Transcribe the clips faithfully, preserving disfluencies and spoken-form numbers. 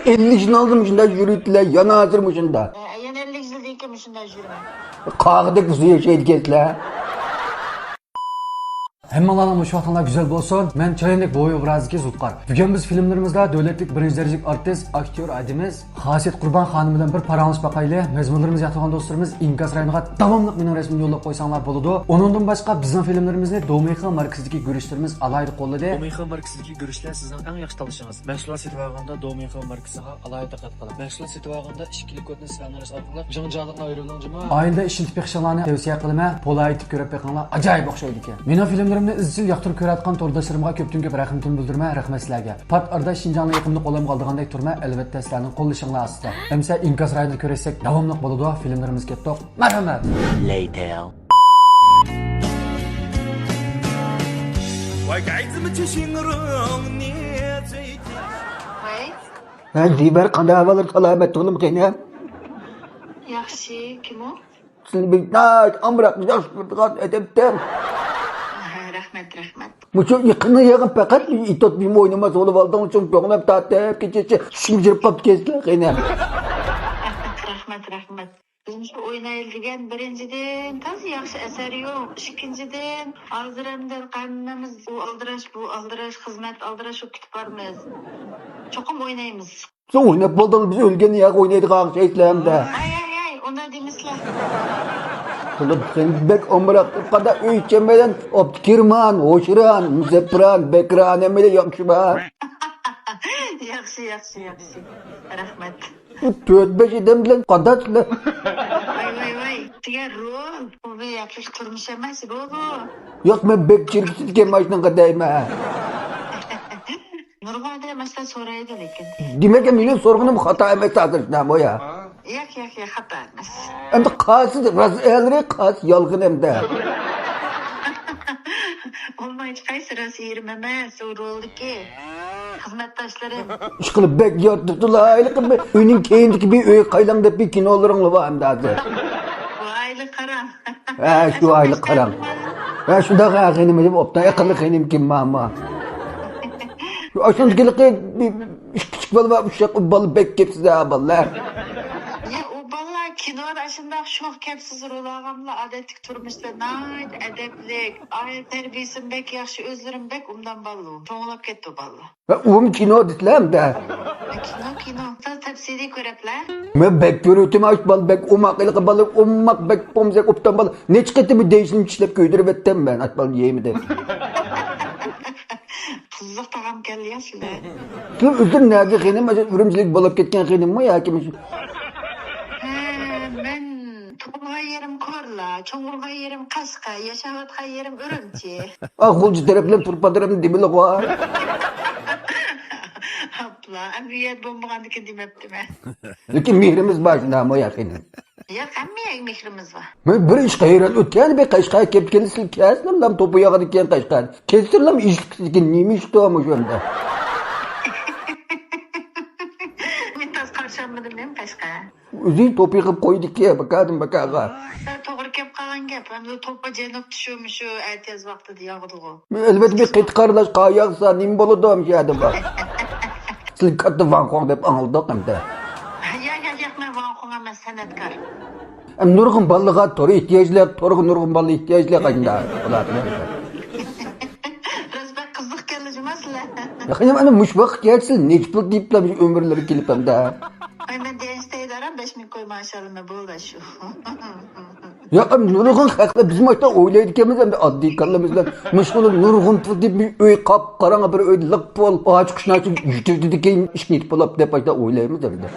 ئەللىك يىلدىن ئالدىن مۇشۇنداق يۈرۈيتتىلەر، يەنە ھازىر مۇشۇنداق. ھە، يەنە ئەللىك يىلدىن كېيىن مۇشۇنداق يۈرىمەن. قاغىدەك ئۇزۇن ياشايدىكەنسىلەر. ھەممىڭلارنىڭ مۇشۇ ۋاقتىڭلار گۈزەل بولسۇن. مەن چىرايلىق بوۋاي ئوبرازىدىكى زۇلپىقار. بۈگۈن بىز فىلىملىرىمىزدا دۆلەتلىك بىرىنچى دەرىجىلىك ئارتىس، ئاكتيور ئادىمىز خاسىيەت قۇربان خانىم بىلەن بىر پاراڭلىشىپ باقايلى. مەزمۇنلىرىمىزنى ياقتۇرغان دوستلىرىمىز ئىنكاس رايونىغا داۋاملىق مېنىڭ رەسىمىمنى يوللاپ قويساڭلار بولىدۇ. ئۇنىڭدىن باشقا بىزنىڭ فىلىملىرىمىزنى دومىڭخې ماركىسىدىكى گۈرۈچلىرىمىز ئالاھىدە قوللىدى. دومىڭخې ماركىسىدىكى گۈرۈچلەر سىزنىڭ ئەڭ ياخشى تاللىشىڭىز. مەھسۇلات سېتىۋالغاندا دومىڭخې ماركىسىغا ئالاھىدە دىققەت قىلىڭ. مەھسۇلات سېتىۋالغاندا ئىككىلىك كودنى سىكانلاش ئارقىلىق جىڭجالىقنى ئايرىۋېلىڭ جۇمۇ. ئائىلىدە ئىشلىتىپ بېقىشىڭلارنى تەۋسىيە قىلىمەن. پولايىتىپ كۆرۈپ بېقىڭلار، ئاجايىپ ئوخشايدىكەن. مېنىڭ فىلىملىرىمنى ئىزچىل ياقتۇرۇپ كۆرۈۋاتقان تورداشلىرىمغا كۆپتىن كۆپ رەھمىتىمنى بىلدۈرىمەن، رەھمەت سىلەرگە. پات ئارىدا شىنجاڭنىڭ يېقىمىنى قولۇمغا ئالىدىغاندەك تۇرىمەن، ئەلۋەتتە سىلەرنىڭ قوللىشىڭلار ئاستىدا. ئەمىسە ئىنكاس رايونىدا كۆرۈشسەك داۋاملىق بولىدۇ، فىلىملىرىمىز كەتتۇق. مەرھەمەت! Later. ۋاي. ھە، دىلبەر، قانداق ئەھۋاللار، سالامەت تۇغلۇم قېنى؟ ياخشى، كىم ئۇ؟ سىلى بىر ناھايىتى ئامراق، ياخشى كۆرىدىغان ئادەمتىم. ھە، رەھمەت، رەھمەت. مۇشۇ يېقىندا يىغىن پەقەت ئىتوت بىم ئوينىماس بولۇپ ئالدىڭ ئۈچۈن كۆڭلۈم تارتىپ، كېچىچە چۈشۈمگە كىرىپ قاپتىكەنسىلەر قېنى. رەھمەت، رەھمەت. بىز مۇشۇ ئوينايلى دېگەن، بىرىنچىدىن، تازا ياخشى ئەسەر يوق. ئىككىنچىدىن، ھازىر ئەمدى ھەممىمىز ئۇ ئالدىراش، بۇ ئالدىراش، خىزمەت ئالدىراش بولۇپ كېتىپ بارىمىز. چوقۇم ئوينايمىز. سەن ئويناپ بولدۇڭ، بىز ئۆلگەن يەرگە ئوينايدىغان ئوخشايسىلەر ئەمدى. ۋاي، ۋاي، ۋاي، ئۇنداق دېمىسىلە. قىلىپ سەن بەك ئامراق، قانداق ئۆيچەن بىلەن ئابدۇكېرىمان، ھوشىران، مۇزەپپىران، بەكران ھەممىلا ياخشىما؟ ياخشى، ياخشى، ياخشى. رەھمەت. تۆت بەش ئادەم بىلەن قانداقسىلەر؟ ۋاي، ۋاي، ۋاي. دېگەن رول، بۇ بىر ياخشى تۇرمۇش ئەمەس، بۇ، بۇ. ياق، مەن بەك چىرىكسىز ئىكەن ماشىنىغا دەيمەن. نۇرغۇن ئادەم ئاشۇنداق سورايدۇ لېكىن. دېمەك، مېنىڭ سورىغىنىم خاتا ئەمەس ھازىر، شۇنداقمۇ يا؟ ياق، ياق، ياق، خاتا ئەمەس. ئەمدى قايسى راست ئەلرى، قايسى يالغان ئەمدى؟ ئۇلارنىڭ ھېچقايسى راست يېرىم ئەمەس، ئۇ رولدىكى خىزمەتداشلىرىم. ئىشقىلىپ بەك يارىتىپتۇلا، ھېلىقى بىر ئۆينىڭ كەينىدىكى بىر ئۆي قايلاڭ دەپ بىر كىنولىرىڭلار بار ئەمدى ھازىر. ۋايلى قاراڭ. ھە، شۇ ئايلىق قاراڭ. ھە، شۇنداق، ھە، خېنىم، ئوبدان ئەقىللىق خېنىم كىم ماما؟ شۇ ئاشۇندىكى بىر ئىككى كىچىك بالا بار، ئۇششاق بالا بەك كەپسىز ھە، بالىلار. يا، ئۇ بالىلار كىنودا ئاشۇنداق شوخ كەپسىز رول ئالغانلا، ئادەتتىكى تۇرمۇشتا ناھايىتى ئەدەپلىك، ئائىلە تەربىيەسىمۇ بەك ياخشى، ئۆزلىرىمۇ بەك ئوبدان بالىلار. چوڭلاپ كەتتى ئۇ بالىلار. ھە، ئۇمۇ كىنو دېسىلە ئەمدى. كىنو، كىنو. سىز تەپسىلىي كۆرەپلا؟ مەن بەك كۆرۈۋېتىمەن، ئاشۇ بالا بەك ئوماق، ھېلىقى بالا ئوماق، بەك پومزەك ئوبدان بالا. نەچچە قېتىم دېيىشىمنى چىشلەپ كۆيدۈرۈۋەتتىم مەن، ئاشۇ بالىنى يەيمەن دەپ. قىزىق تاغام كەلدى يا سىلەر. سىز ئۆزۈم نەدە خېنىم، ئاشۇ ئۈرۈمچىلىك بولاپ كەتكەن خېنىممۇ ياكى مۇشۇ؟ ھە، مەن تۇغۇلغان يېرىم كورلا، چوڭ بولغان يېرىم قەشقەر، ياشاۋاتقان يېرىم ئۈرۈمچى. ئا، غۇلجا تەرەپلەر تۇرپان تەرەپنى دېمىلىغۇ. ئاپلا، ئەمدى ئۇ يەردە بولمىغاندىكىن دېمەپتىمەن. لېكىن مېھرىمىز بار شۇنداقمۇ يا خېنىم؟ ياق، ھەممە يەرگە مېھرىمىز بار. مەن بىر ئىشقا ھەيران ئۆتكەن، بىر قەشقەرگە كېلىپ كېلىسىلەر كەلسىلەرلام توپا ياغىدىكەن قەشقەر. كەلسىلەرلام ئىشلىكسىكىن نېمە ئىشتا مۇشۇ ئەمدى؟ مەن تاز قارشى ئالمىدىم مەن قەشقەر. ئۆزى توپا يىغىپ قويدىكى، باكادىن باكاغا. توغرا كەپ قالغان گەپ. ئەمدى توپا جەنۇبتا شۇ، مۇشۇ ئەتىياز ۋاقتىدا ياغىدىغۇ. ئەلۋەتتە، بىر قېتىق ئارىلاش قار ياغسا، نېمە بولىدۇ، مۇشۇ يەردە بار. سىلى كاتتا ۋاڭخۇڭ دەپ ئاڭلىدۇق ئەمدى. ياق، ياق، ياق، مەن ۋاڭخۇڭ ئەمەس، سەنئەتكار. ئەم، نۇرغۇن بالىلارغا تور ئېھتىياجلىق، تورغا نۇرغۇن بالا ئېھتىياجلىق ئاشۇنداق. راست بەك قىزىقكەنلا جۇما سىلەر. ياق، ئەنە مۇشۇ ۋاقىت يەتسە نەچچە پۇل دېيىپلا ئۆمۈرلىرى كېلىپ ئەمدى. ئاي، مەن دېيەن ئىستەيدۇ، ئاران بەش مىڭ كوي مائاش ئالىمەن، بولدى شۇ. ياق، ئەم، نۇرغۇن خەقلەر بىز ماشتا ئويلايدىكەنمىز، ئەمدى ئاددىي كاللىمىز بىلەن مۇشۇنى نۇرغۇن پۇل دېيىپ، بىر ئۆي قاپقاراڭغۇ، بىر ئۆي لىق پۇل، ئاچ قۇشناچ يۇتۇۋېتىدىكەن، ئىشىكنى يېپىپ بولاپ دەپ ماشتا ئويلايمىز ئەمدى.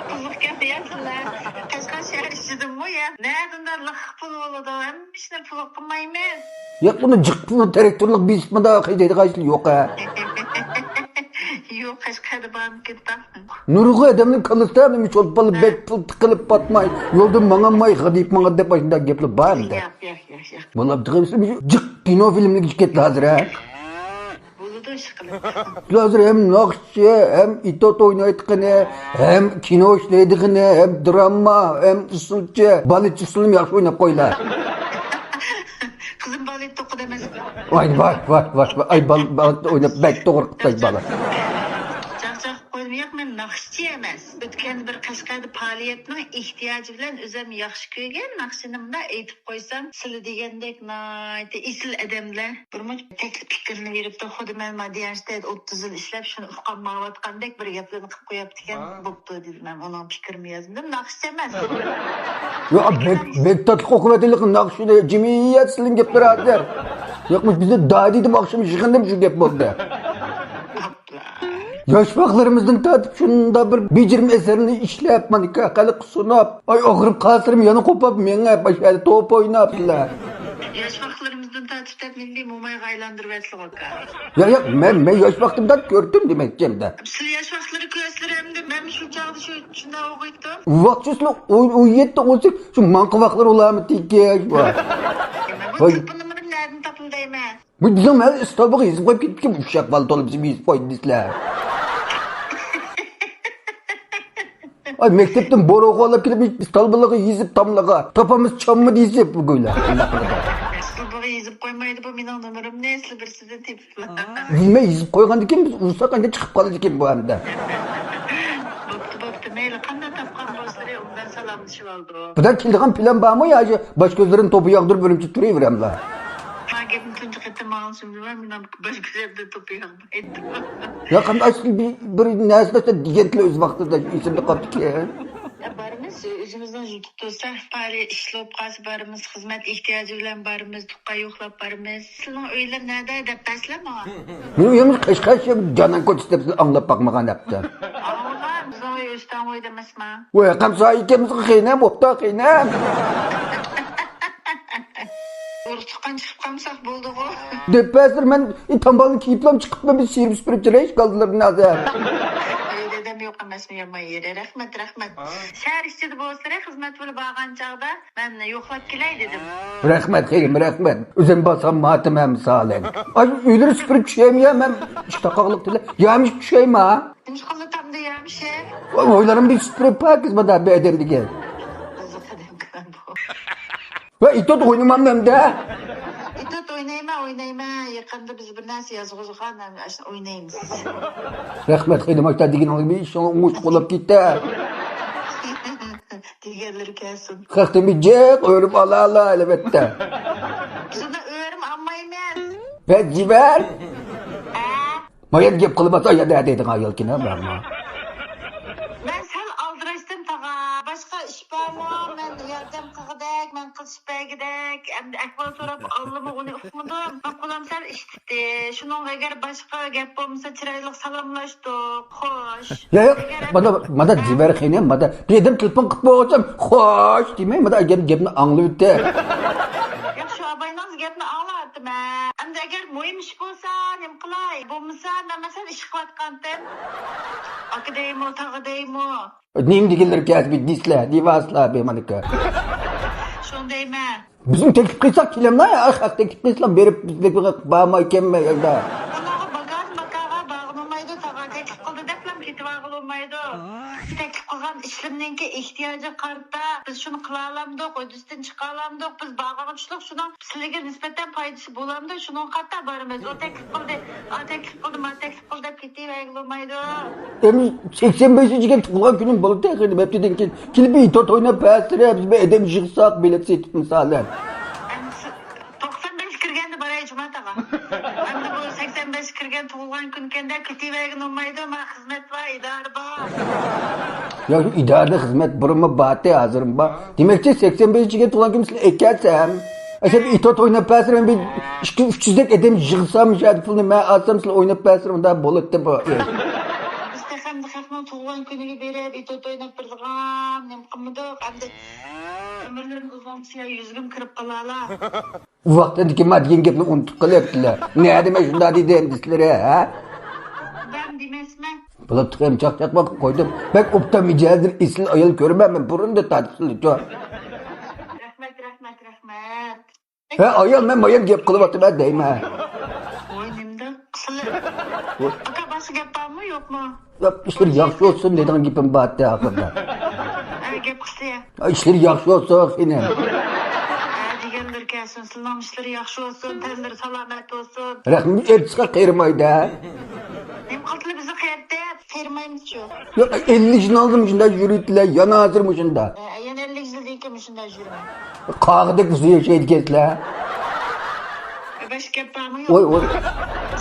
قىزىق گەپ يا سىلەر. قەشقەر شەھەر ئىچىدىمۇ يا؟ نەدىن لىق پۇل بولىدۇ؟ ھەممە ئىشنى پۇل قىلمايمىز. ياق، بۇنى جىق پۇلنى تراكتورلۇق بېسىپمۇ دا قايتا ھەيدىغان ئىشلار يوق ھە. يوق، قەشقەردە بارمىكىن تاڭ. نۇرغۇن ئادەمنىڭ كاللىسىدا مۇشۇ بالا بەك پۇل تىقىلىپ پاتماي، يولدا ماڭالماي غادىيىپ ماڭىدۇ دەپ ئاشۇنداق گەپلەر بار ئەمدى. ياق، ياق، ياق، ياق. بولۇپ تۇرغان جىق كىنو فىلىملىرىگە چىقىپ كەتتى ھازىر ھە. بولىدۇ ئىشقىلىپ. ھازىر ھەم ناخشىچى، ھەم ئىتوت ئوينايدىغىنى، ھەم كىنو ئىشلەيدىغىنى، ھەم دراما، ھەم ئۇسسۇلچى، بالېتچى ئۇسسۇلنىمۇ ياخشى ئويناپ قويلا. قىزىم بالېتتا ئوقۇدى ئەمەسمۇ؟ ۋاي، ۋاي، ۋاي، ۋاي، ۋاي. ئاي، بال-، بالېتتا ئويناپ بەك توغرا قىپساز بالا. چاق، چاق. ياق، مەن ناخشىچى ئەمەس. ئۆتكەندە بىر قەشقەردە پائالىيەتنىڭ ئېھتىياجى بىلەن ئۆزۈم ياخشى كۆرگەن ناخشىنى مۇنداق ئېيتىپ قويسام، سىلە دېگەندەك ناھايىتى ئېسىل ئادەملەر بىرمۇ تەكلىپ پىكىرنى بېرىپتۇ. خۇددى مەن مادىيانشتەيدە ئوتتۇز يىل ئىشلەپ، شۇنى ئۇقالمايۋاتقاندەك بىر گەپلەرنى قىلىپ قويۇپتىكەن. ھا. بوپتۇ دېدىم، مەن ئۇنىڭ پىكرىنى يازدىم. ناخشىچى ئەمەس. يا، بەك، بەك تاتلىق ئوقۇۋەتتىڭلار ناخشىنى، جىمىيەت سىلىنىڭ گەپلىرى ھازىر. ياق، بىزدە دادى دېدىم ئاخشام يىغىندىمۇ شۇ گەپ بولدى. ياش ۋاقىتلىرىمىزدىن تارتىپ شۇنداق بىر بېجىرىم ئەسەرنى ئىشلەپ، مانىكا خەلققە سۇنۇپ، ئاي، ئاغرىپ قالسىلىرمۇ يەنە قوپۇپ مېڭىپ، ئاشۇ يەردە توپ ئويناپ. ياش ۋاقىتلىرىمىزدىن تارتىپ دەپ مېنى مومايغا ئايلاندۇرۇۋەتسىلىغۇ ئاكا. ياق، ياق، مەن، مەن ياش ۋاقتىمدا كۆردۈم دېمەكچى ئەمدى. سىلەر ياش ۋاقىتلىرى كۆرسىلەر ئەمدى، مەنمۇ شۇ چاغدا شۇ، شۇنداق ئوقۇيتتۇم. ۋاقتىسىلا ئون، ئون يەتتە، ئون سەككىز، شۇ ماڭقا ۋاقىتلىرى ئۇلارمۇ تېكىش. بۇ تېلېفون نومۇرۇمنى نەدىن تاپتىم دەيمەن. بۇ بىزنىڭ مەن ئىستولبىغا يېزىپ قويۇپ كېتىپتىكەن، ئۇششاق بالا تولا بىزنى يېزىپ قويدى دېسىلەر. ئاي، مەكتەپتىن بورا قوغلاپ كېلىپ، ئىستولبىلارغا يېزىپ تاملىغا، تاپىمىز چامما دېسە، بۇ گويلا. ئىستولبىغا يېزىپ قويمايدۇ، بۇ مېنىڭ نومۇرۇمنى سىلەر بىرسىدىن تېپىپلا. مەن يېزىپ قويغاندىكىن، بىز ئۇرساق ئەنگە چىقىپ قالىدىكەن بۇ ئەمدى. بوپتۇ، بوپتۇ، مەيلى، قانداق تاپقان بولسىلى، ئوبدان سالاملىشىپ. بۇدا كېلىدىغان پىلان بارمۇ يا شۇ باش كۆزلىرىنى توپا ياغدۇرۇپ ئۈرۈمچىدە تۇرۇۋېرەملا؟ ما گەپنى تۇنجى قېتىم ئاڭلىشىمدا مەن مېنىڭ باش كۆزۈمدە توپا ياغمايدۇ. يا قانداق ئاشۇ بىر، بىر نەرسىلەر دېگەنتىلە ئۆز ۋاقتىدا ئېسىمدە قاپتىكەن. يا بارىمىز، ئۆزىمىزنىڭ يۇرتى تۇرسا، پائالىيەت ئىشلىۋاپ قالسا بارىمىز، خىزمەت ئېھتىياجى بىلەن بارىمىز، تۇغقان يوقلاپ بارىمىز. سىلىنىڭ ئۆيلىرى نەدە دەپ بەرسىلە ماڭا. مېنىڭ ئۆيۈم قەشقەر شەھىرى جانان كوچىسى دەپ سىلەر ئاڭلاپ باقمىغان ھەپتە. ئاڭلا، بىزنىڭ ئۆي ئۆستەڭ ئۆي دەمەسما؟ ۋاي، قام سايىكەنمىز خېنەم، ئوپتا خېنەم. ئۇرۇق تۇغقان چىقىپ قالمىساق بولدىغۇ. دەپ بەرسىلە مەن، ئى، تامبالنى كىيىپلام چىقىپلا بىر سىيرىپ سۈپۈرۈپ چىرەي ئىشكالدىلىرىنى ھازىر. ئۆي دەدەم يوق ئەمەسمۇ يامان يېرى. رەھمەت، رەھمەت. شەھەر ئىچىدە بولسىلە خىزمەت بىلەن بارغان چاغدا مەن يوقلاپ كېلەي دېدىم. رەھمەت خېنىم، رەھمەت. ئۆزۈم بارسام ماتىم ھەم سالەن. ئاي، ئۆيلىرى سۈپۈرۈپ چۈشەيمۇ يا، مەن ئىش تاقاقلىق تىلە. يامىشىپ چۈشەيمۇ ھا؟ نېمىش قىلدى تامدا يامىشىپ؟ ۋاي، ئويلارنى بىر سۈپۈرۈپ پاكىز مادا بىر ئادەم دېگەن. ۋە ئېتوت ئوينىمامدۇ ئەمدى؟ ئېتوت ئوينايمەن، ئوينايمەن. يېقىندا بىز بىر نەرسە يازغۇزغان، ئاشۇنى ئوينايمىز. رەھمەت خېنىم، ئاشتا دېگىنىڭىز بىر ئىشىڭ ئوڭۇشلۇق بولۇپ كېتە. دېگەنلىرى كەلسۇن. خەقتىن بىر جىق ئۆرۈم ئالالا، ئەلۋەتتە. شۇنى ئۆرۈم ئالمايمەن. بەس جىبەر. ھە؟ مايان گەپ قىلماسا يا نە دەيدىغان ئايالكىن ھە بارما؟ مەن سەل ئالدىراشتىم تاغا. باشقا ئىش بارمۇ؟ مەن ياردەم قىلغۇدەك، مەن قىلىشىپ بەرگۈدەك. ئەمدى ئەھۋال سوراپ ئالدىمۇ ئۇنى ئۇقمىدىم. ئاقۇلام سەل ئىشتىتتى. شۇنىڭغا ئەگەر باشقا گەپ بولمىسا چىرايلىق سالاملاشتۇق. خوش. ياق، ياق، مانا، مانا دىلبەر خېنىم، مانا بىر ئادەم تېلېفون قىلىپ بولغۇچە خوش دېمەي، مانا گەپ، گەپنى ئاڭلىۋېتە. ياق، شۇ ئاباينىڭ گەپنى ئاڭلاۋاتىمەن. ئەمدى ئەگەر مۇھىم ئىش بولسا نېمە قىلاي؟ بولمىسا مەن مەسىلەن ئىش قىلىۋاتقانتىم. ئاكا دەيمۇ، تاغا دەيمۇ. نېمە دېگەنلىرى كەسىپ دېسىلە، دېۋاسىلار بىمانىكا. شۇندايمەن. بىزمۇ تەكلىپ قىلساق كېلەملا، خەق تەكلىپ قىلسىلا بېرىپ بىز بارماي كەلمەي ئەمدى. ئۇنىڭغا باكار، باكارغا بارغىلى بولمايدۇ، تاغا تەكلىپ قىلدى دەپلا كېتىۋالغىلى بولمايدۇ. تەكلىپ قىلغان ئىشلىرىنىڭكى ئېھتىياجىغا قارىتا بىز شۇنى قىلالامدۇق، ھۆددىسىدىن چىقالامدۇق، بىز بارغانغا شۇنىڭ سىلىگە نىسبەتەن پايدىسى بولامدۇ، شۇنىڭغا قارىتا بارىمىز. ئۇ تەكلىپ قىلدى، ئا تەكلىپ قىلدى، ما تەكلىپ قىلدى دەپ كېتىۋەرگىلى بولمايدۇ. ئەمدى سەكسەن بەشىنچى كۈن تۇغۇلغان كۈنۈم بولدى، خېلى ھەپتىدىن كېيىن كېلىپ ئېتوت ئويناپ بەرسىلە، بىز بىر ئادەم يىغساق، بېلەت سېتىپ مىسالەن. ئەمدى توقسان بەش كىرگەندە باراي جۇمات ئاغا. ئەمدى بۇ سەكسەن بەش كىرگەن تۇغۇلغان كۈنكەندە كېتىۋەرگىلى بولمايدۇ، ما خىزمەت بار، ئىدارە بار. يا، ئىدارىدە خىزمەت بۇرۇنمۇ بارتى، ھازىرمۇ بار. دېمەكچى، سەكسەن بەشىنچى كۈن تۇغۇلغان كۈنى سىلەر ئەكەلسەم، ئەشەدە ئېتوت ئويناپ بەرسىلە، مەن بىر ئىككى يۈز، ئۈچ يۈزدەك ئادەم يىغسام، شۇ يەردە پۇلنى مەن ئالسام، سىلەر ئويناپ بەرسىلە، ئۇنداق بولاتتى بۇ. بىز تېخى ئەمدى خەقنىڭ تۇغۇلغان كۈنىگە بېرىپ، ئېتوت ئويناپ بېرىدىغان نېمە قىلمىدۇق. ئەمدى ئۆمۈرلىرىمىز ئۇزارسا يا يۈزگىمۇ كىرىپ قالالا. ئۇ ۋاقىتتىن كېيىن ما دېگەن گەپنى ئۇنتۇپ قېلىپتىلە. نەدە مەن شۇنداق دېدىم دېسىلىرى، ھە؟ دەم دېمەسمەن. بولۇپتۇ، ئەمدى چاقچاق قىلىپ قويدۇم. بەك ئوبدان مىجەزلىرى ئېسىل ئايال كۆرىمەن مەن بۇرۇندا تارتىپلا. رەھمەت، رەھمەت، رەھمەت. ھە، ئايال، مەن مايان گەپ قىلىۋاتىمەن دەيمەن. ۋوي، نېمىدەپ قىلسىلە؟ ۋوي. ئاكا، باشقا گەپ بارمۇ، يوقمۇ؟ ياق، ئىشلىرى ياخشى بولسۇن دەيدىغان گېپىم بارتى ئاخىرىدا. ھە، گەپ قىلسىلە. ئىشلىرى ياخشى بولسۇن، خېنىم. ھە، دېگەنلىرى كەلسۇن، سىلىنىڭ ئىشلىرى ياخشى بولسۇن، تەنلىرى سالامەت بولسۇن. رەھمەت، ئېرتىشقا قېرىمايدۇ. نېمە قىلتىلى بىزنى قەيەردە قېرىمايمىزچۇ. ياق، ئەللىك يىلدىن ئالدىن مۇشۇنداق يۈرۈيتتىلە، يەنە ھازىر مۇشۇنداق. ئە، يەنە ئەللىك يىلدىن كېيىن مۇشۇنداق يۈرىمەن. قاغىدەك ئۇزۇن ياشايدىكەنسىلەر. باشقا گەپ بارمۇ يوق؟ ۋوي، ۋوي.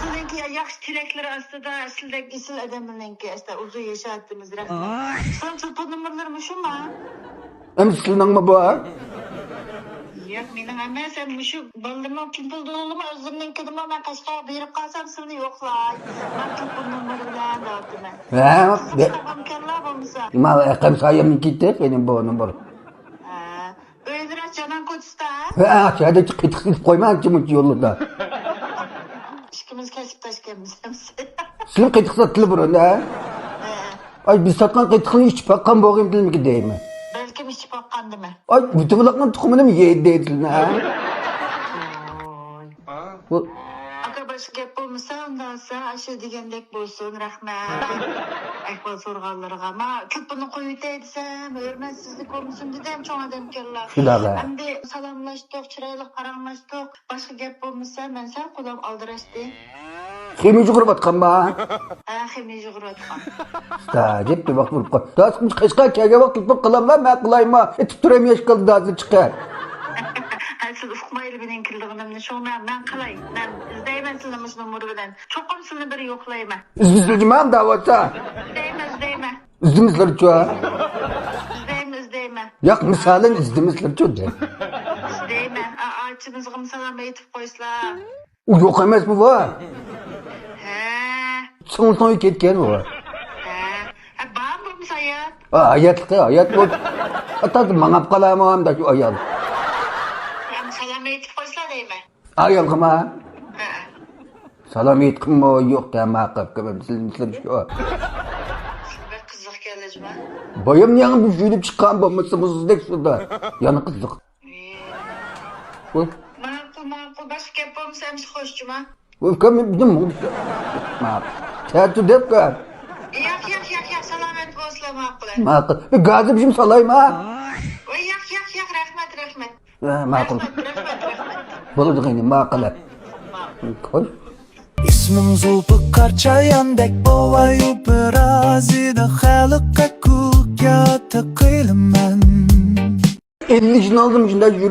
سىزنىڭكى ياخشى تىلەكلىرى ئاستىدا سىلدەك ئېسىل ئادەملەرنىڭكى ئاستا ئۇزۇن ياشاۋاتىمىز، رەھمەت. سىزنىڭ تېلېفون نومۇرلىرى مۇشۇما؟ ئەمدى سىلىنىڭمۇ بار؟ ياق، مېنىڭ ئەمەس، ھەم مۇشۇ بالىلىرىمنىڭ تېلېفون نومۇرلىرىمۇ ئۆزلىرىنىڭكىدىمۇ، مەن قەشقەرگە بېرىپ قالسام سىلىنى يوقلاي. مەن تېلېفون نومۇرى بىلەن دەۋاتىمەن. ھە، سىز بە- تاپامكەنلا بولمىسا. ما رەقەم سايەمنىڭ كېتى، مېنىڭ بۇ نومۇر. ھە. ئۆيلىرى جانان كوچىسىدا، ھە؟ ھە، شۇ يەردە قېتىق سېتىپ قويماڭچى مۇنچە يوللىرىدا. ئىككىمىز كەسىپداشكەنمىز. سىلەر قېتىق ساتتىلە بۇرۇن، ھە؟ ھە. ئاي، بىز ساتقان قېتىقنى ئىچىپ باققان بولغىنىمىزمىكىن دەيمەن. بەلكىم ئىچىپ باققاندىمەن. ئاي، بۇتۇبۇلاقنىڭ تۇخۇمىنىمۇ يەيدۇ دەيدىلە، ھە؟ ۋوي. بۇ ئاكا، باشقا گەپ بولمىسا، ئۇنداق بولسا، ئاشۇ دېگەندەك بولسۇن، رەھمەت. ئەھۋال سورىغانلىرىغا. ما، كۆپىنى قويۇۋېتەي دېسەم، ھۆرمەتسىزلىك بولمىسۇن دېدىم، چوڭ ئادەمكەنلا. شۇنداق، ھە. ئەمدى سالاملاشتۇق، چىرايلىق پاراڭلاشتۇق. باشقا گەپ بولمىسا، مەن سەل قولام ئالدىراشتى. خېمىر يۇغۇرۇۋاتقانما؟ ھە، خېمىر يۇغۇرۇۋاتقان. ئەجەب بىر ۋاقىت بولۇپ قال. داسقىمىز قەشقەر كەلگەن ۋاقىت تېلېفون قىلاملا، مەن قىلايما. ئېتىپ تۇرۇم ياش كالدى دازىر چىقار. ھە، سىز ئۇقمايلى مېنىڭ كېلىدىغىنىمنى. شۇڭا مەن، مەن قىلاي. مەن ئىزدەيمەن سىزنى مۇشۇ نومۇر بىلەن. چوقۇم سىزنى بىر يوقلايمەن. ئىزدىمىزلىمە دەۋاتسا. ئىزدەيمەن، ئىزدەيمەن. ئىزدىمىزلەرچۇ؟ ئىزدەيمەن، ئىزدەيمەن. ياق، مىسالەن ئىزدىمىزلەرچۇ دە. ئىزدەيمەن. ئا-، ئاچىمىزغىمۇ سالام ئېيتىپ قويسىلا. ئۇ يوق ئەمەسمۇ بۇ؟ ھە. سىڭلىسىنىڭ ئۆيىگە كەتكەن بۇ. ھە. ھە، بارمۇ بولمىسا ھايات؟ ھە، ھاياتلىقى، ھايات بۇ. ئاتاس ماڭاپ قالامۇ ئەمدى شۇ ئايال؟ ھە، سالام ئېيتىپ قويسىلا دەيمەن. ئايالغىما؟ ھە. سالام ئېيتقىنىمۇ يوق دە، ماقۇل. كۆرۈپ سىلىنى سىلىنى شۇ. بەك قىزىق ئىكەنلە جۇما. بايام يېڭى يۇيۇنۇپ چىققان بولمىسا مۇزدەك سۇدا. يەنە قىزىق. ۋوي. ماقۇل، ماقۇل. باشقا گەپ بولمىسا ئەمسە خوش جۇما. ۋوي، كەم بىزنىڭ مۇ-، ماقۇل. تەتۈ دەپ كەل. ياق، ياق، ياق، ياق. سالامەت بولسىلا ماقۇل. ماقۇل. بىر گازىپ شۇم سالايما؟ ۋوي، ياق، ياق، ياق. رەھمەت، رەھمەت. ھە، ماقۇل. رەھمەت، رەھمەت، رەھمەت. بولىدۇ، قېنى، ماقۇل. خوش. ئىسمىڭ زۇلپىقار چاياندەك بوۋاي ئوبرازىدا خەلققە كۇلكا تېقىلىمەن. ئەللىك يىلدىن ئالدىن مۇشۇنداق